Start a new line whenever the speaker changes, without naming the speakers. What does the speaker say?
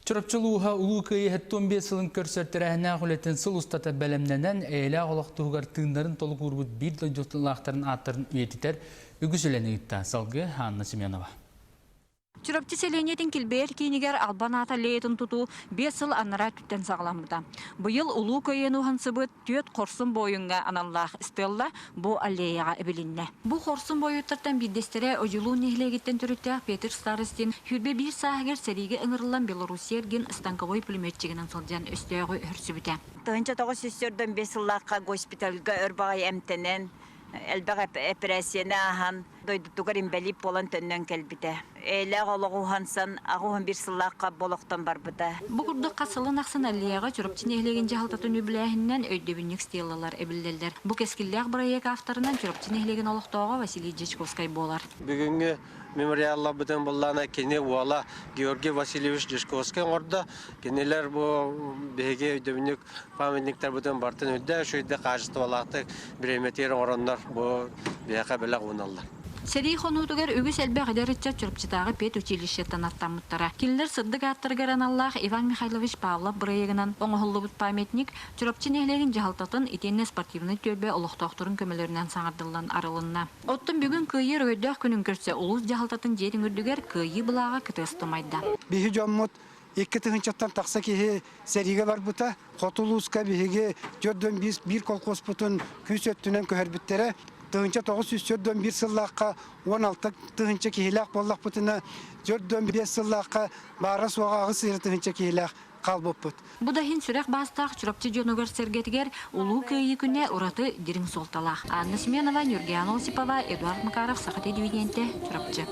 Чурапчы улууһа Улуу Кыайыы 75 сылын көрсөр тэрээһиннээх үлэтин сыл устата бэлэмнэнэн, эйэлээх олох туһугар тыыннарын толук уурбут биир дойдулаахтарын ааттарын үйэтитэр үгүс үлэни ыытта. Салгыы Анна Семенова.
Чурапчы сэлиэнньэтин килбэйэр киинигэр Албан аат аллеятын тутуу 5 сыл анараа өттүттэн саҕаламмыта. Быйыл Улуу Кыайыыны уһансыбыт түөрт хорсун буойуҥҥа аналлаах стелла бу аллеяҕа эбилиннэ. Бу хорсун буойуттартан биирдэстэрэ Одьулуун нэһилиэгиттэн төрүттээх Петр Старостин 21 сааһыгар сэриигэ ыҥырыллан Белоруссия эргин станковой пулеметчигынан сылдьан өстөөҕү өһөрсүбүтэ.
1945 сыллаахха госпитальга өр баҕайы эмтэнэн, элбэх эпэрээссийэни ааһан, дойдутугар инбэлиит буолан төннөн кэлбитэ. Эйэлээх олоҕу уһансан, 81 сыллаахха болохтон барбыта.
Бу курдук хас сылын ахсын Аллеяҕа Чурапчы нэһилиэгин дьаһалтатын үбүлээһининэн өйдөбүнньүк стеллалар эбиллэллэр. Бу кэскиллээх бырайыак авторынан Чурапчы нэһилиэгин олохтооҕо Василий Дьячковскай буолар.
Бүгүҥҥү мемориалларбытын буллаана кини уола Георгий Васильевич Дьячковскай оҥордо. Кинилэр бу биһиги өйдөбүнньүк памятниктарбытын барытын үрдэ үчүгэйдик хаачыстыбалаахтык бириэмэтигэр оҥороннор бу биһиэхэ бэлэх ууналлар.
Сэрии хонуутугар үгүс элбэх эдэр ыччат Чурапчытааҕы педучилищеттан аттаммыттара. Кинилэр сырдык ааттарыгар аналлаах Иван Михайлович Павлов бырайыагынан оҥоһуллубут памятник Чурапчы нэһилиэгин дьаһалтатын итиэннэ спортивнай түөлбэ олохтоохторун көмөлөрүнэн саҥардыллан арылынна. Оттон бүгүн Кыайыы өрөгөйдөөх күнүн көрсө улуус дьаһалтатын дьиэтин үрдүгэр Кыайыы былааҕа кытыас тумайда.
Биһи дьоммут 2 тыһыынчаттан тахса киһи сэриигэ барбыта. Хоту улууска биһиги 41 колхозпутун күүс өттүнэн көһөрбүттэрэ. 1941 сыллаахха 16 тыһыынча киһилээх буоллахпытына, 45 сыллаахха баара суоҕа 8 тыһыынча киһилээх хаалбыппыт.
Бу да иһин сүрэх баастаах Чурапчы дьонугар сэргэтигэр Улуу Кыайыы күнэ ураты дириҥ суолталаах. Анна Семенова, Нюргиана Осипова, Эдуард Макаров, Саха телевидениетэ, Чурапчы.